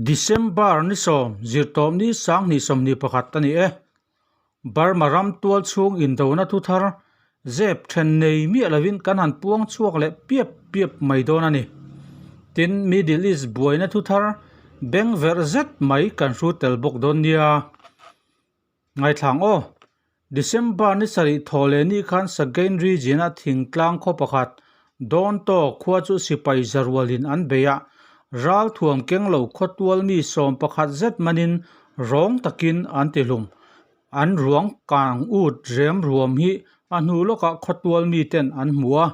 December ni sawm, Zirtawpni 2021 a ni e. Burma ram tual chhung indona thu thar zep then nei miah lovin kan han puang chhuak leh piap piap mai dawn a ni. Tin, Middle East buaina thu thar beng verh zet mai kan hru tel bawk dawn nia. Ngaithlang aw, December ni sarih thaw leh ni khan Sagain region-a thingtlang khaw pakhat Dawntaw khua chu sipai zarualin an bei a, ralthuam keng lo khawtual mi sawm pakhat zet manin rawng takin an ti hlum. An ruang kang ut rem ruam hi a hnu lawkah khawtual miten an hmu a,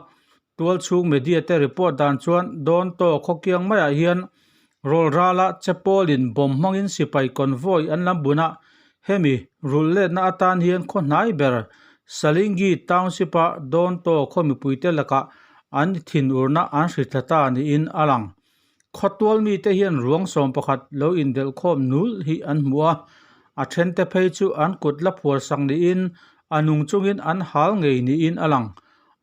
Tualchhung media te report dan chuan Dawntaw khawkiang maiah hian rawlrala chepawlin bomb hmangin sipai convoy an lam bun a, hemi rulh letna atan hian khaw hnai ber Salingi township a Dawntaw khaw mipuite lakah an thinurna an hri thla ta niin a lang. Khawtual mite hian ruang sawm pakhat lo indelh khawm nul hi an hmu a, a thente phei chu an kut la phuar sak niin a nung chungin an hal ngei niin a lang.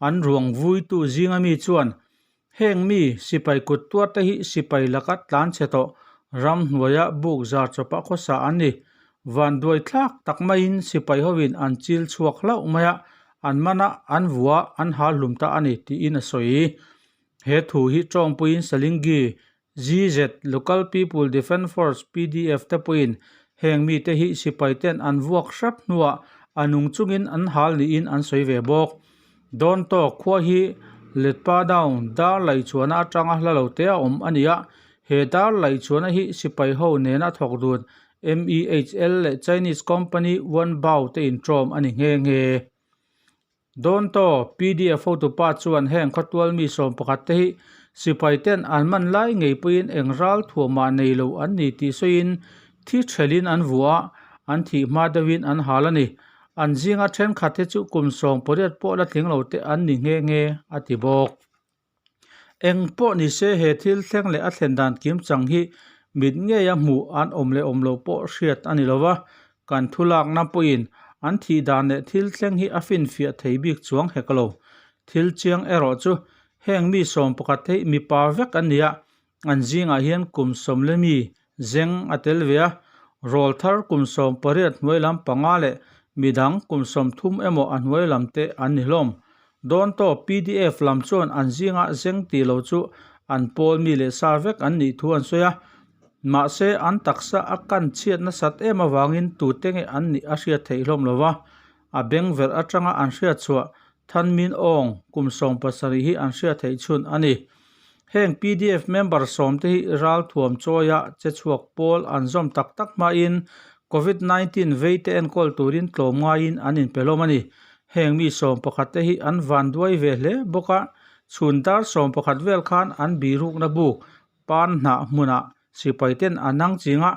An ruang vuitu zinga mi chuan, Heng mi sipai kut tuarte hi sipai laka tlan chhe tawh ramhnuaia buk zar chawpa khawsa an ni. Vanduai thlak tak maiin sipai hovin an chil chhuak hlauh mai a, an mana an vua an hal hlum ta a ni, tiin a sawi. He thu hi tawngpuiin Salingi GZ, Local People Defence Force, PDF, te pawhin heng mite hi sipai ten an vuak hrep hnuah a nung chungin an hal niin an sawi ve bawk. Dawn tawk khua hi Letpa Down dar laihchhuahna atanga hla lo te a awm a ni a, he dar laihchhuahna hi sipai ho nena thawk dun MEHL leh Chinese company Wanbao te intawm a ni nghe nghe. Dawntaw, pdf hotupa chuan heng khawtual mi sawm pakhat te hi sipai ten an man lai ngei pawhin eng ral thuamah nei lo an ni tih sawiin thi thelin an vuah a, an thih hma deuhin an hal a ni. An zinga thenkhat hi chu kum sawm pariat pawh la tling lo te an ni nghe nghe, a ti bawk. Eng pawh ni se he thil thleng leh a thlen dan kim chang hi mit ngeia hmuh an awm leh awm lo pawh hriat a ni lo va, kan thu lakna pawhin an thih dan leh thil thleng hi a finfiah thei bik chuang hek lo. Thil chiang erawh chu heng mi sawm pakhat hi mipa vek an ni a, an zingah hian kum sawm leh mi zeng a tel ve a, rawl thar kum 18 hnuai lam panga leh midang kum 30 emaw a hnuai lam te an ni hlawm. Dawntaw pdf lam chuan an zingah zeng tih lo chu an pawl mi leh sa vek an nih thu an sawi a, mahse an taksa a kan chhiat nasat em avangin tute nge an nih a hriat theih hlawm lo va, a beng verh atanga an hriat chhuah Thanmin Aung kum 70 hi an hriat theih chhun a ni. Heng pdf member sawmte hi ralthuam chawia che chhuak pawl an zawm tak tak hmain Covid 19 veite enkawl turin tlawm ngaiin an inpe hlawm a ni. Heng mi sawm pakhat te hi an van duai ve hle bawk a, chhun dar sawm pakhat vel khan an birukna buk pan hnah hmunah sipai ten an ang ching a,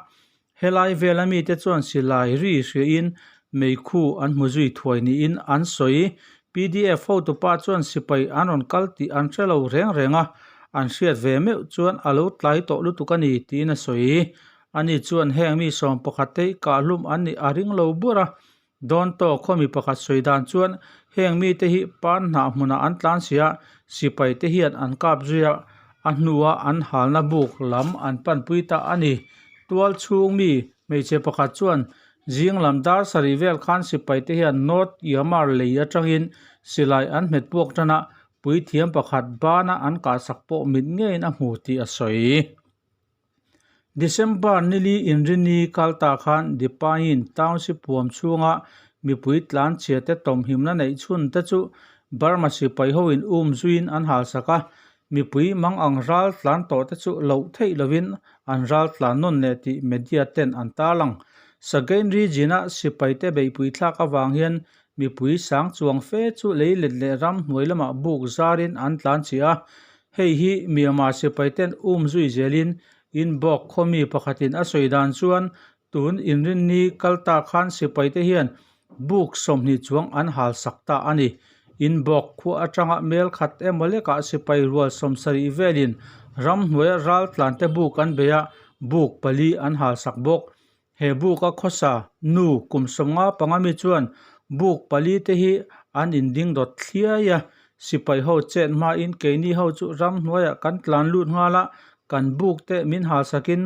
helai vela mite chuan silai ri hriain meikhu an hmu zui thuai niin an sawi. Pdf hotupa chuan sipai an rawn kal tih an hre lo reng reng a, an hriat ve meuh chuan a lo tlai tawh lutuk a ni tiin a sawi. Ani chuan heng mi sawm pakhat te hi kahhlum an nih a ring lo bur a, Dawntaw khaw mi pakhat sawi dan chuan heng mite hi pan hnah hmunah an tlan si a, sipai te hian an kap zui a, a hnua an halna buk lam an panpui ta a ni. Tual chhung mi hmeichhe pakhat chuan zing lam dar sarih vel khan sipai te hian North Yamar lei atangin silai an hmet puak tan a, puithiam pakhat bana an kahsak pawh mit ngeiin a hmu tih a sawi. December nili inrini kal ta khan Dipain Township huam chhunga mipui tlan chhia te tawmhimna neih chhun te chu Burma sipai hoin um zuiin an halsak a, mipui mangang ral tlan tawh te chu loh theih lovin an ral tlan nawn leh tih media ten an tarlang. Sagain region-a sipai te beihpui thlak avang hian mipui sang chuang fe chu lei let leh ram hnuai lamah buk zarin an tlan chhia a, Hei hi Myanmar sipai ten um zui zelin inbawk khawmi pakhatin a sawi dan chuan tun inrinni kal ta khan sipai te hian buk 20 chuang an hal sak ta a ni. Inbawk khua atanga mel khat emaw lekah sipai rual 70 velin ramhnuaia ral tlan te buk an bei a, buk pali an hal sak bawk. He buk a khawsa nu kum 55 mi chuan buk pali te hi an inding dawt thliai a, sipai ho chet hmain keini ho chu ramhnuaiah kan tlan lut nghal a, Kan buk te min halsakin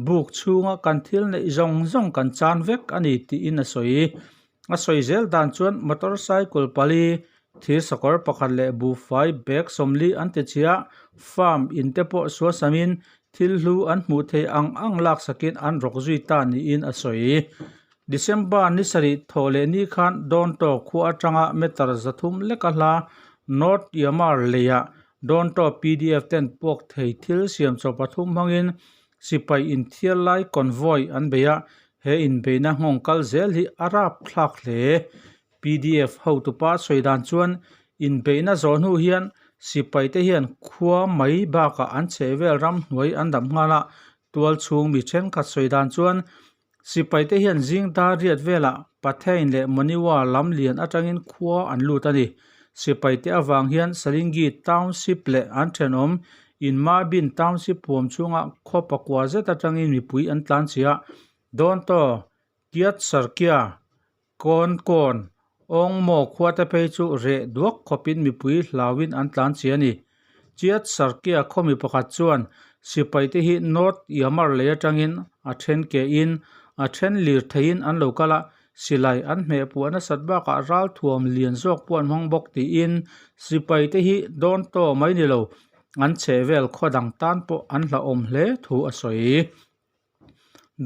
buk chhunga kan thil neih zawng zawng kan chan vek a ni tiin a sawi. A sawi zel dan chuan motorcycle pali, thir sakawr pakhat leh buhfai bag 40 an ti chhia a, farm in te pawh suasamin thil hlu an hmuh theih ang ang laksakin an rawk zui ta niin a sawi. December ni sarih thawh leh ni khan Dawntaw khua atanga meter 300 leka hla North Yamar leiah Dawntaw pdf ten puak thei thil siam chaw pathum hmangin sipai inthiar lai convoy an bei a, he inbeihna nghawng kal zel hi a rap thlak hle. Pdf hotupa sawi dan chuan inbeihna zawh hnu hian sipai te hian khua mai bakah an chhehvel ramhnuai an dam nghal a, tual chhung mi thenkhat sawi dan chuan Sipai te hian zing dar riat velah Pathein leh Moniwa lam lian atangin khua an lut a ni. Sipai te avang hian Salingi Township leh an thenawm Inmabin Township huam chhunga khaw pakua zet atangin mipui an tlan chhia. Dawntaw, Kiatsarkia, Kawnkawn, Awngmaw khuate phei chu reh duak khawpin mipui hlauin an tlan chi a ni. Chiat Sarkia khawmi pakhat chuan sipaite hi North Yamar lei atangin a then kein a then lir theiin an lo kal a, silai an hmeh puah nasat bakah ralthuam lian zawk pawh an hmang bawk tiin sipaite hi dawn taw mai ni lo, an chhehvel khaw dang tan pawh an hlauhawm hle thu a sawi.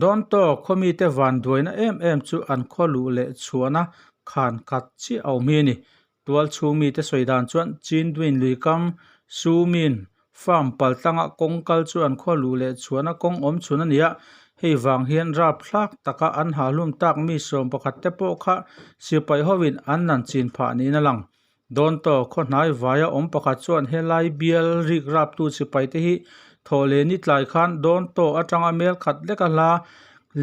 Dawntaw khawmite vanduaina em em chu an khaw luh leh chhuahna khan khat chiah a awm hi a ni. Tual chhung mite sawi dan chuan Chinduin luikam Sumin farm paltlanga kawng kal chu an khaw luh leh chhuahna kawng awm chhun a ni a, hei vang hian rapthlak taka an hahlum tak mi 11 te pawh kha sipai hovin an nan chin phah niin a lang. Dawntaw khaw hnai vaia awm pakhat chuan helai bial rik raptu sipaite hi thawh leh ni tlai khan Dawntaw atanga mel khat leka hla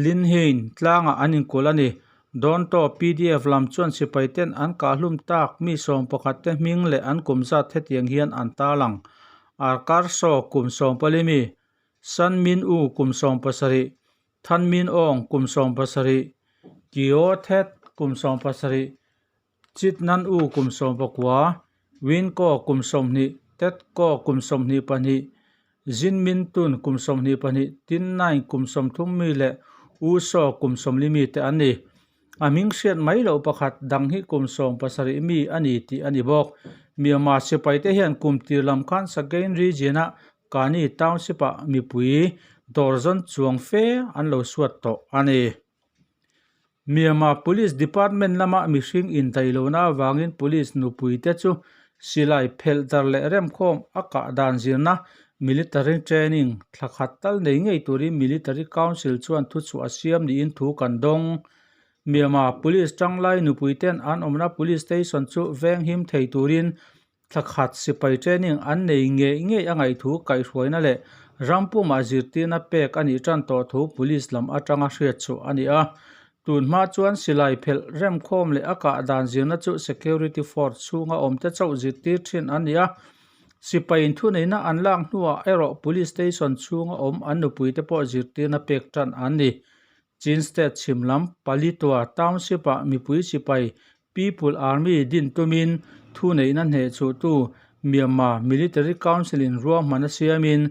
Linhein tlangah an inkulh a ni. Dawntaw pdf lam chuan sipaiten an kahhlum tak mi 11 te hming leh an kum zat hetiang hian an tarlang. Arkarsaw kum 14 mi, San Min U kum 17, Than Min Aung kum 17, Kyaw Thet kum 17, Chit Nan U kum 19, Win Ko kum 20, Tet Ko kum 22, Zin Min Tun kum 22, Tin Naing kum 30 mi leh U Saw kum 40 mi te an ni. A hming hriat mai loh pakhat dang hi kum 17 mi a ni tih a ni bawk. Myanmar sipaite hian kum tir lam khan Sagaing region-a Kani Township-ah mipui dawrzawn chuang fe an lo suat tawh a ni. Myanmar Police Department lama mihring indaihlohna avangin Police nupuite chu silai phelh dar leh remkhawm a kah dan zirna Military Training thla khat tal nei ngei turin Military Council chuan thuchhuah a siam niin thu kan dawng. Myanmar Police tanglai nupuiten an awmna Police Station chu venghim thei turin Thla khat sipai training an nei ngei ngei a ngaih thu kaihhruaina leh ram pumah zirtirna pek a nih tan tawh thu police lam atanga hriat chhuah a ni a. Tun hma chuan silai phelh remkhawm leh a kah dan zirna chu security force chhunga awmte chauh zirtir thin an ni a. Sipaiin thuneihna an lak hnuah erawh police station chhunga awm an nupuite pawh zirtirna pek tan an ni. Chin State chhim lam Paletwa Township-ah mipui sipai People Army din tumin thuneihna hnehchhuhtu Myanmar Military Council-in ruahman a siamin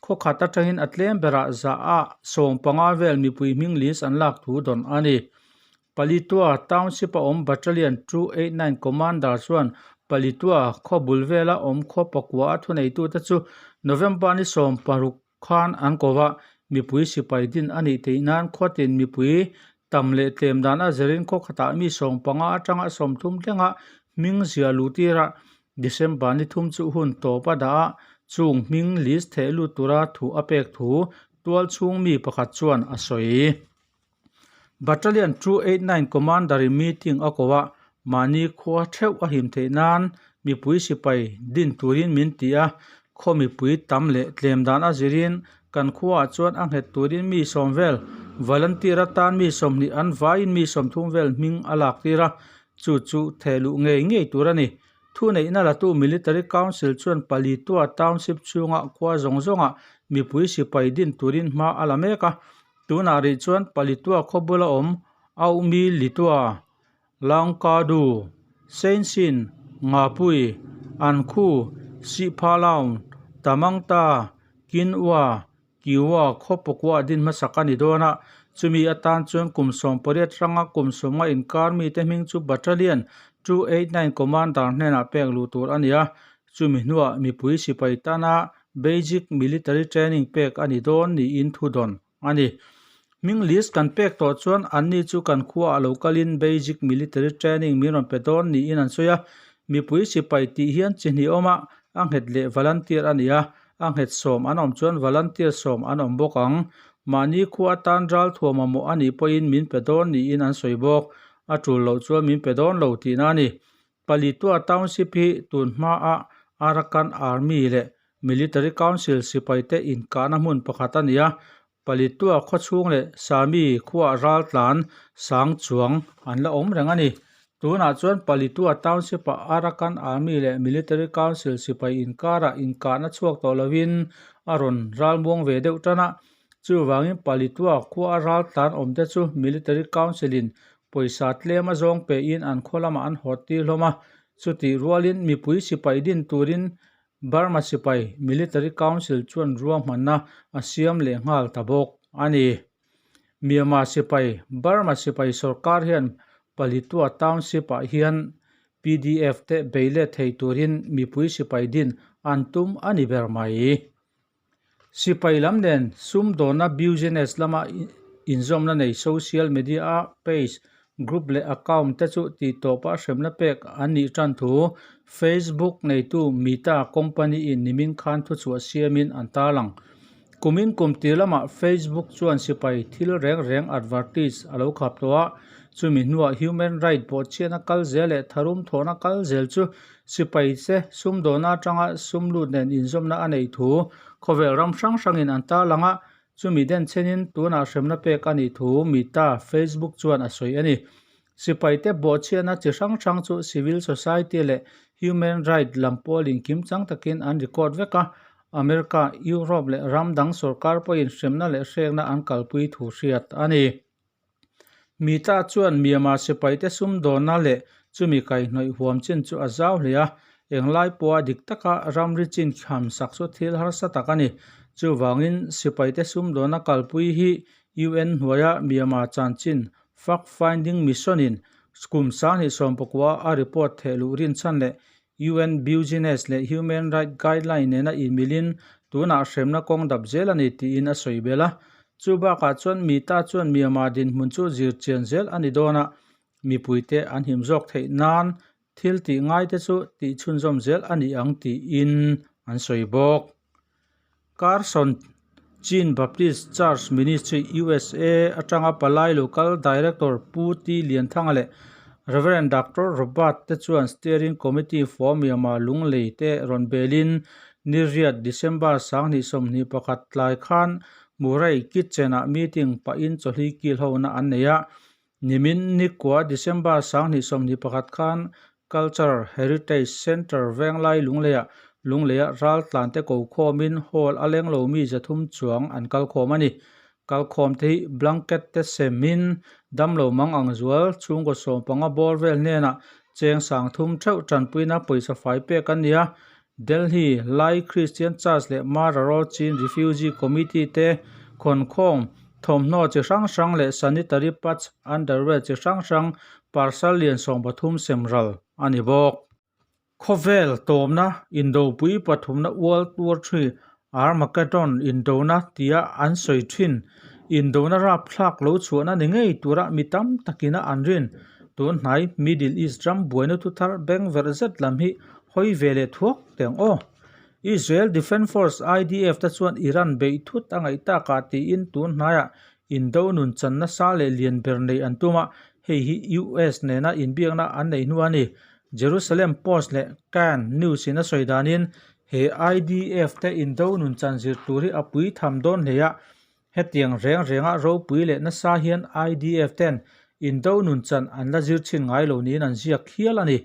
khaw khat atangin a tlem berah zah 15 vel mipui hming list an lak thu dawn a ni. Paletwa Township-a awm Battalion 289 Commander chuan Paletwa khaw bul vela awm khaw pakua a thuneitute chu November ni 16 khan an ko va, mipui sipai din a nih theih nan khuatin mipui tam leh tlem dan a zirin khaw khatah mi 15 atanga 30 thlengah hming ziah luh tirah December ni thum chu hun tawp a dah a, chung hming list theh lut tura thu a pek thu tual chhung mi pakhat chuan a sawi. Battalion 289 Commander in meeting a ko a, mahni khua theuh a him theih nan mipui sipai din turin min ti a, khaw mipui tam leh tlem dan a zirin kan khuaah chuan a nghet turin mi 10 vel volunteer atan mi 20 an vaiin mi 30 vel hming a lak tir a, chu chu theh luh ngei ngei tur a ni. Thuneihna latu Military Council chuan Paletwa Township chhunga khua zawng zawngah mipui sipai din turin hma a la mek a. Tunah rih chuan Paletwa khaw bula awm Aumi Litwa, Langkadu, Seinsin, Ngapui, Ankhu, Sihphalaun, Tamangta, Kinwa, Kyiwa khaw pakua din hmasak a ni dawn a, chumi atan chuan kum 18 ranga kum 50 inkar mite hming chu Battalion 289 Commander hnenah pek luh tur a ni a, chumi hnuah mipui sipai tana basic military training pek a ni dawn niin thu dawn a ni. Hming list kan pek tawh chuan anni chu kan khuaah lo kalin basic military training min rawn pe dawn niin an sawi a, mipui sipai tih hian chi hnih awm a, a nghet leh volunteer a ni a, a nghet sawm an awm chuan volunteer sawm an awm bawk ang. Mahni khua atan ral thuam mamawh a nih pawhin min pe dawn niin an sawi bawk. A tul loh chuan min pe dawn lo tihna a ni. Palitua Township hi tun hmaah Arakan Army leh Military Council sipaite inkahna hmun pakhat a ni a, Palitua khawchhung leh Sami khuaah raltlan sang chuang an la awm reng a ni. Tunah chuan Palitua Township-ah Arakan Army leh Military Council sipai inkarah inkahna chhuak tawh lovin a rawn ralmuang ve deuh tan a. Chuvangin Palitua khua a raltlan awmte chu Military Council-in pawisa tlem a zawng pein an khaw lamah an hawt tir hlawm a. Chutih rualin mipui sipai din turin Burma sipai Military Council chuan ruahmanna a siam leh nghal ta bawk a ni. Myanmar sipai Burma sipai sorkar hian Palitua Township-ah hian PDF te bei let thei turin mipui sipai din an tum a ni ber mai. Sipai lam nen sumdawnna business lama inzawmna nei social media-a page, group leh account te chu tihtawpa hremna pek an nih tan thu Facebook neitu Meta company-in nimin khan thuchhuah siamin an tarlang. Kumin kum tir lamah Facebook chuan sipai thil reng reng advertise a lo khap tawh a, chumi hnuah human right bawhchhiatna kal zel leh tharum thawhna kal zel chu Sipai che sumdawhna atanga sum lut nen inzawmna a neih thu khawvel ram hrang hrangin an tarlang a, chumi den chenin tunah hremna pek a nih thu Meta Facebook chuan a sawi a ni. Sipaite bawhchhiatna chi hrang hrang chu civil society leh human right lam pawlin kimchang takin an record vek a, America, Europe leh ram dang sorkar pawhin hremna leh hrekna an kalpui thu hriat a ni. Mita chuan Myanmar sipaite sumdawnna leh chumi kaihhnawih huam chin chu a zau hle a, englai pawha dik taka ramri chin kham sak chu thil harsa tak a ni. Chuvangin sipaite sumdawnna kalpui hi UN hnuaia Myanmar chanchin Fact Finding Mission-in kum 2019 a report thehluh rinchhan leh UN Business leh Human Right Guideline nena inmilin tunah hremna kawng dap zel a ni tiin a sawi belh a. Chu bakah chuan Mita chuan Myanmar dinhmun chu zir chian zel a ni dawn a, mipuite an him zawk theih nan thil tih ngaite chu tih chhunzawm zel a ni ang tiin an sawi bawk. Carson Chin Baptist Church Ministry USA atanga palai Local Director Pu T Lianthanga leh Rev Doctor Robert te chuan Steering Committee for Myanmar Lunglei te rawn belin Niriat December 2021 tlai khan Murray Kitchen-ah meeting pahin chawhlui kil hona an nei a. Nimin nikua December 2021 khan Cultural Heritage Centre Venglai Lungleiah Lungleia raltlante ko khawmin hall a leng lo mi 300 chuang an kal khawm a ni. Kal khawm te hi blanket te semin damlo mang ang zual chhungkaw 15 bawr vel hnenah cheng 3000 theuh tanpuina pawisa fai pek an ni a. Delhi Lai Christian Church leh Mara Road Chin Refugee Committee te khawnkhawm thawmhnaw chi hrang hrang leh sanitary pads, underwear chi hrang hrang parcel lian 13 sem ral a ni bawk. Khawvel tawmna indopui pathumna World War Three Armageddon indona tia an sawi thin. Indona rapthlak lo chhuahna ni ngei tura mi tam takina an rin. Tun hnai Middle East ram buaina thu thar beng verh zet lam hi hawi ve leh thuak teng aw. Israel Defence Force, IDF, te chuan Iran beih thut a ngaih takah tiin tun hnaiah indo nun chan nasa leh lian ber nei an tum a, hei hi US nena inbiakna an neih hnu a ni. Jerusalem Post leh Kan News-in a sawi danin He IDF te indo nun chan zir tur hi a pui tham dawn hle a, hetiang reng renga ropui leh nasa hian IDF ten indo nun chan an la zir chhin ngai lo niin an ziak hial a ni.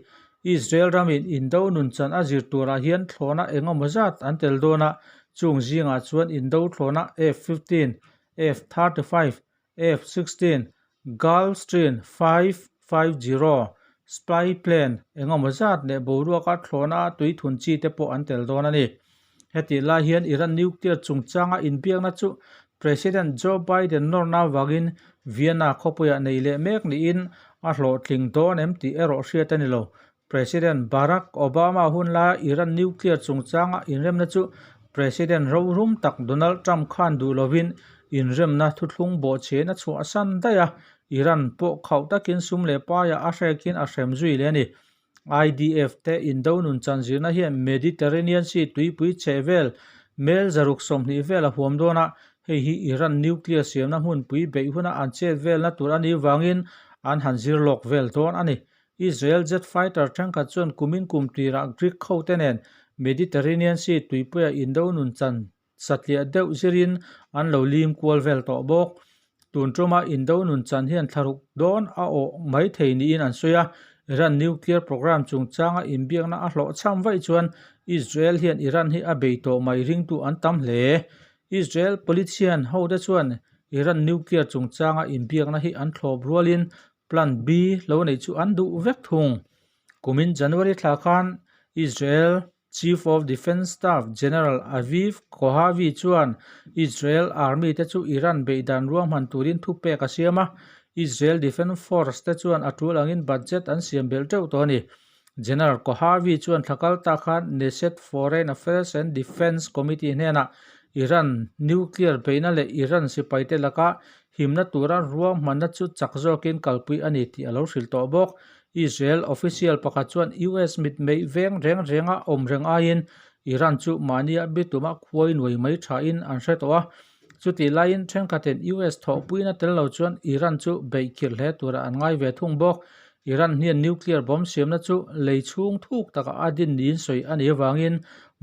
Israel ramin indo nun chan a zir turah hian thlawhna engemaw zat an tel dawn a, chung zingah chuan indo thlawhna F-15, F-35, F-16, Gulfstream 550, Spy Plane, engemaw zat leh boruaka thlawhna a tui thun chi te pawh an tel dawn a ni. Hetih lai hian Iran nuclear chungchanga inbiakna chu President Joe Biden nawrna avangin Vienna khawpuiah nei leh mek niin a hlawhtling dawn em tih erawh hriat a ni lo. President Barack Obama hun laia Iran nuclear chungchanga inremna chu President rorum tak Donald Trump khan duh lovin inremna thuthlung bawhchhen a chhuahsan daih a, Iran pawh khauh takin sum leh paiah a hrekin a hrem zui leh a ni. IDF te indo nun chanzirna hian Mediterranean Sea tuipui chheh vel mel zaruk 20 vel a huam dawn a, hei hi Iran nuclear siamna hmunpui beih huna an chet velna tur a nih vangin an han zir lawk vel dawn a ni. Israel jet fighter thenkhat chuan kumin kum tirah Greek hote nen Mediterranean Sea tuipuia indo nun chan satliah deuh zirin an lo lim kual vel tawh bawk. Tun tuma indo nun chan hian thlaruk dawn a awh mai thei niin an sawi a, Iran nuclear program chungchanga inbiakna a hlawhchham vaih chuan Israel hian Iran hi a bei tawh mai ringtu an tam hle. Israel politician hote chuan Iran nuclear chungchanga inbiakna hi an thlawp rualin Plan B lo neih chu an duh vek thung. Kumin January thla khan Israel Chief of Defence Staff General Aviv Kohavi chuan Israel Army te chu Iran beih dan ruahman turin thupek a siam a, Israel Defence Force te chuan a tul angin budget an siam belh teuh tawh a ni. General Kohavi chuan thla kal ta khan Knesset Foreign Affairs and Defence Committee hnenah Iran nuclear beihna leh Iran sipaite laka himna tura ruahmanna chu chak zawkin kalpui a ni tih a lo hrilh tawh bawk. Israel official pakhat chuan US mitmei veng reng renga awm reng aiin Iran chu mahnia bituma khuai nuai mai thain an hre tawh a. Chutih laiin thenkhatin US thawhpuina tel lo chuan Iran chu beih khirh hle tura an ngai ve thung bawk. Iran hian nuclear bomb siamna chu lei chhung thuk takah a din niin sawi a nih avangin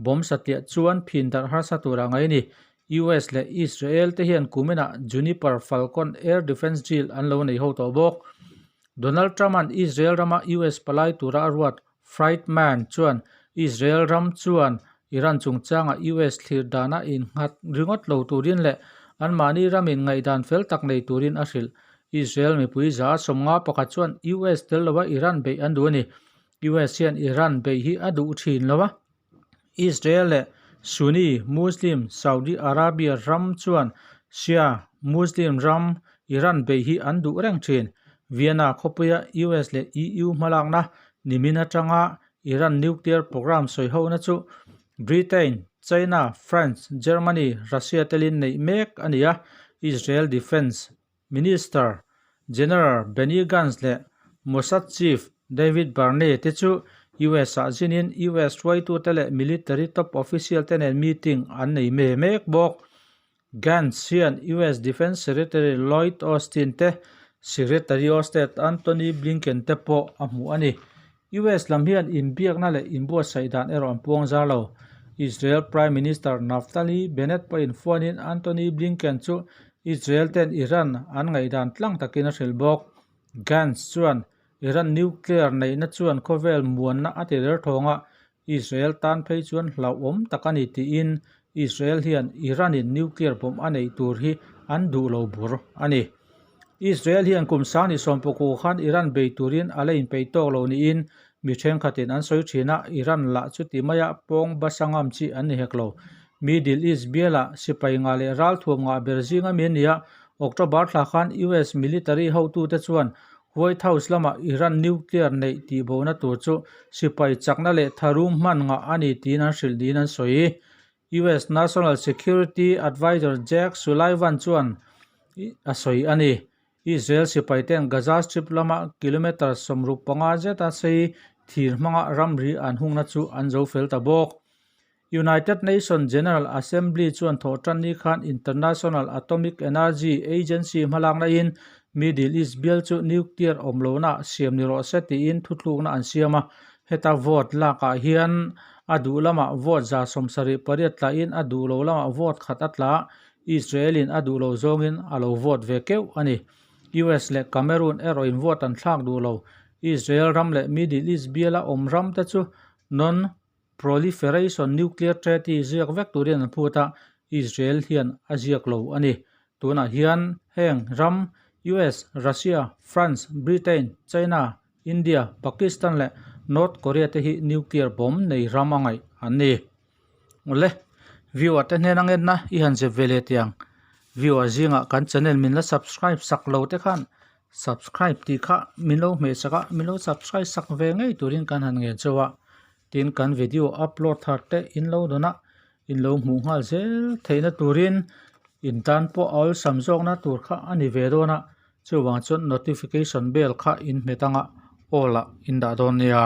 bomb satliah chuan phin darh harsa tura ngai a ni. US leh Israel te hian kuminah Juniper Falcon air defence drill an lo nei ho tawh bawk. Donald Trump-a'n Israel rama US palai tura a ruat Friedman chuan Israel ram chuan Iran chungchanga US thlir dana innghat ringawt lo turin leh anmahni ramin ngaihdan fel tak nei turin a hrilh. Israel mipui 51% chuan US tel lova Iran beih an duh a ni. US hian Iran beih hi a duh thin lo a. Israel leh Sunni Muslim Saudi Arabia ram chuan Shia Muslim ram Iran beih hi an duh reng thin. Vienna khawpuia US leh EU hmalakna nimin atanga Iran nuclear program sawihona chu Britain, China, France, Germany, Russia telin neih mek a ni a, Israel Defence Minister General Benny Gantz leh Mossad Chief David Barnea te chu US-ah zinin US hruaitute leh military top official te nen meeting an nei me mek bawk. Gantz hian US Defence Secretary Lloyd Austin te Secretary of State Antony Blinken te pawh a hmuh a ni. US lam hian inbiakna leh inbuatsaih dan erawh an puang zar lo. Israel Prime Minister Naftali Bennett pawhin phonin Antony Blinken chu Israel ten Iran an ngaihdan tlang takin a hrilh bawk. Gantz chuan Iran nuclear neihna chuan khawvel muanna a ti der thawng a, Israel tan phei chuan hlauhawm tak a ni tiin Israel hian Iran-in nuclear bomb a neih tur hi an duh lo bur a ni. Israel hian kum 2010 khan Iran bei turin a la inpeih tawk lo niin mi thenkhatin an sawi thin a, Iran lah chuti maia pawng basa ngam chi an ni hek lo. Middle East bialah sipai ngah leh ralthuam ngah ber zinga mi a ni a, October thla khan US military hotute chuan White House lamah Iran nuclear neih tihbohna tur chu sipai chakna leh tharum hman ngah a ni tiin an hrilh niin an sawi. US National Security Advisor Jake Sullivan chuan a sawi a ni. Israel sipai ten Gaza Strip lama kilometre 65 zeta sei thir hmanga ramri an hungna chu an zo fel ta bawk. United Nations General Assembly chuan thawhtanni khan International Atomic Energy Agency hmalakna in Middle East bial chu nuclear awm lohna siam ni rawh se tiin thutlukna an siam a. Heta vote lakah hian a duh lamah vote 78 tlahin a duh lo lamah vote khat a tla. Israel in a duh lo zawngin a lo vote ve keuh a ni. US leh Cameroon erawhin vote an thlak duh lo. Israel ram leh Middle East biala awm ram te chu non Proliferation Nuclear Treaty ziak vek turin an phut a, Israel hian a ziak lo a ni. Tunah hian heng ram US, Russia, France, Britain, China, India, Pakistan leh North Korea te hi nuclear bomb nei ram a ngaih an ni. Awle. Viewer te hnena ngenna i han zep ve leh tih ang. Viewer zingah kan channel min la subscribe sak lo te khan subscribe tih kha min lo hmeh sak a, min lo subscribe sak ve ngei turin kan han ngen chauh a. Tin kan video upload thar te in lo dawn a, in lo hmuh nghal zel theihna turin in tan pawh a awlsam zawkna tur kha a ni ve dawn a, chuvang chuan notification bell kha in hmet anga all ah in dah dawn nia.